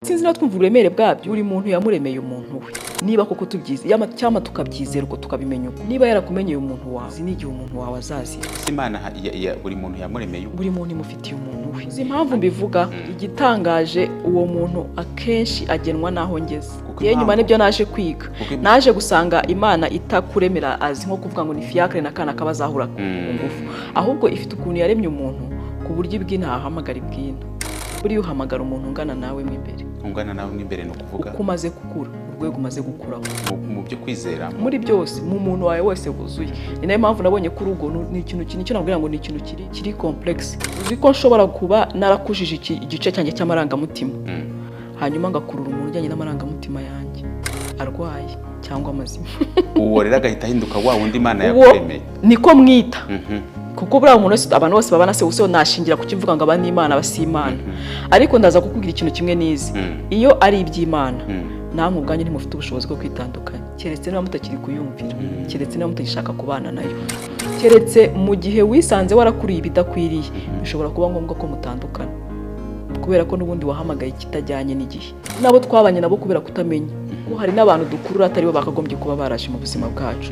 Sinzi niba twumva uburemere bwabyo. Buri muntu yamuremeye umuntu we, niba koko tubyize cyangwa tukabyizera uko, tukabimenya uko. Niba yarakumenyeye umuntu wawe, uzi n'igihe umuntu wawe azazira. Imana buri muntu yamuremeye uko. Buri muntu imufitiye umuntu we. Uzi impamvu mbivuga? Igitangaje, uwo muntu akenshi agenwa n'aho ngeze. Kuko Yewe, nyuma impamvu- nibyo naje kwiga. Kuko Naje gusanga Imana itakuremera azi nko kuvuga ngo ni fiacre na kana kabazahura ku ngufu, ahubwo ifite ukuntu yaremye umuntu ku buryo ibwina ahamagara ibwina. Buriya uhamagara umuntu ungana nawe mo imbere. Ungana nawe mo imbere, ni ukuvuga? Uko umaze gukura, urwego umaze gukuraho. Mu byo kwizera. Muri byose, mu muntu wawe wese wuzuye. Ni nayo mpamvu nabonye ko urugo ni ikintu nicyo nabwira ngo ni ikintu kiri complexe. Uzi ko nshobora kuba narakujije igice cyanjye cy'amarangamutima, hanyuma ngakurura umuntu ujyanye n'amarangamutima yanjye, arwaye cyangwa amazima. Uwo rero agahita ahinduka wa wundi Imana Uwo yakuremeye. niko mwita, kuko buriya umuntu wese, abantu bose babana se gusa nashingira ku kivuga ngo aba ni Imana, aba si Imana. Ariko ndaza kukubwira ikintu kimwe nizi: iyo ari iby'Imana, namwe ubwanyu ntimufite ubushobozi bwo kwitandukanya, keretse niba mutakiri kuyumvira, keretse niba mutagishaka kubana nayo, keretse mu gihe wisanze warakuriye ibidakwiriye. Bishobora kuba ngombwa ko mutandukana, kubera ko n'ubundi wahamagaye ikitajyanye n'igihe. N'abo twabanye nabo, kubera kutamenya ko hari n'abantu dukurura atari bo bakagombye kuba baraje mu buzima bwacu.